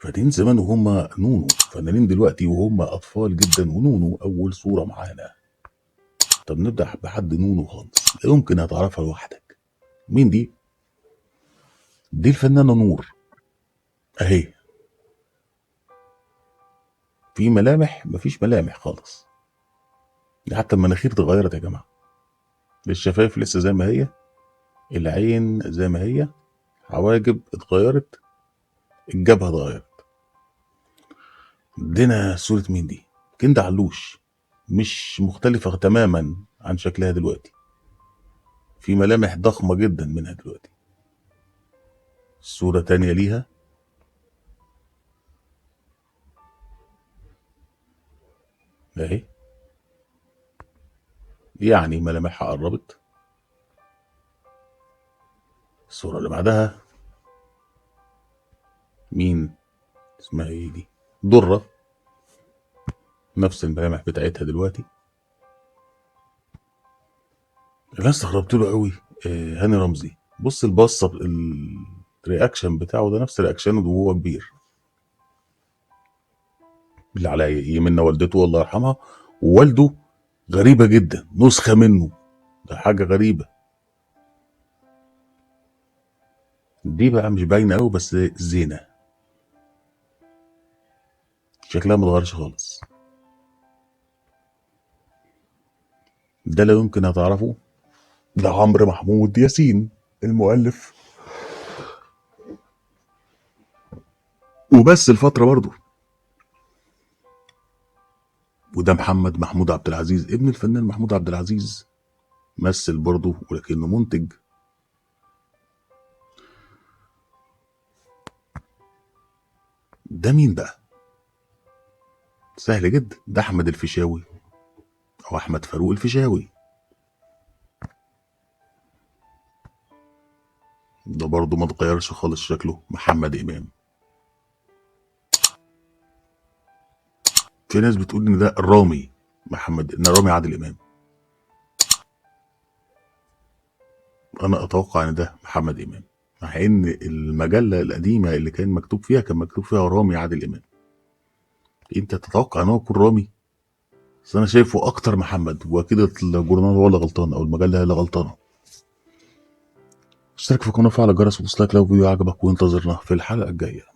فنانين زمان وهم نونو، فنانين دلوقتي وهم أطفال جدا ونونو أول صورة معانا. طب نبدأ بحد نونو خالص، لا يمكن هتعرفها لوحدك. مين دي؟ دي الفنانة نور أهي. في ملامح؟ مفيش ملامح خالص، حتى المناخير اتغيرت يا جماعة. الشفايف لسه زي ما هي، العين زي ما هي، حواجب اتغيرت، الجبهة اتغيرت. ادينا صورة مين دي؟ كندا علوش، مش مختلفة تماما عن شكلها دلوقتي، في ملامح ضخمة جدا منها دلوقتي. صورة تانية ليها اهي، يعني ملامحها قربت. الصورة اللي بعدها مين؟ اسمها ايه دي؟ درة، نفس الملامح بتاعتها دلوقتي. اللي انا استغربت له قوي هاني رمزي. بص البصة، ال reaction بتاعه ده نفس reaction ه وهو كبير. اللي على يمنا والدته الله يرحمها، ووالده غريبة جدا، نسخة منه، ده حاجة غريبة. دي بقى مش باينة قوي، بس زينة شكلها ما اتغيرش خالص. ده لا يمكن هتعرفه، ده عمرو محمود ياسين المؤلف، وبس الفترة برضو. وده محمد محمود عبد العزيز، ابن الفنان محمود عبد العزيز، مثل برضو ولكنه منتج. ده مين بقى؟ سهل جدا، ده احمد الفيشاوي او احمد فاروق الفيشاوي. ده برضو ما اتغيرش خالص شكله، محمد امام. في ناس بتقول ان ده رامي محمد، ان رامي عادل امام. انا اتوقع ان ده محمد امام، مع ان المجلة القديمة اللي كان مكتوب فيها كان مكتوب فيها رامي عادل امام. انت تتوقع ان هو يكون رامي؟ بس انا شايفه اكتر محمد، واكيد الجورنال هو اللي غلطان او المجلة هي اللي غلطانة. اشترك في القناة وفعل الجرس ودوس like لو الفيديو عجبك، وانتظرنا في الحلقة الجاية.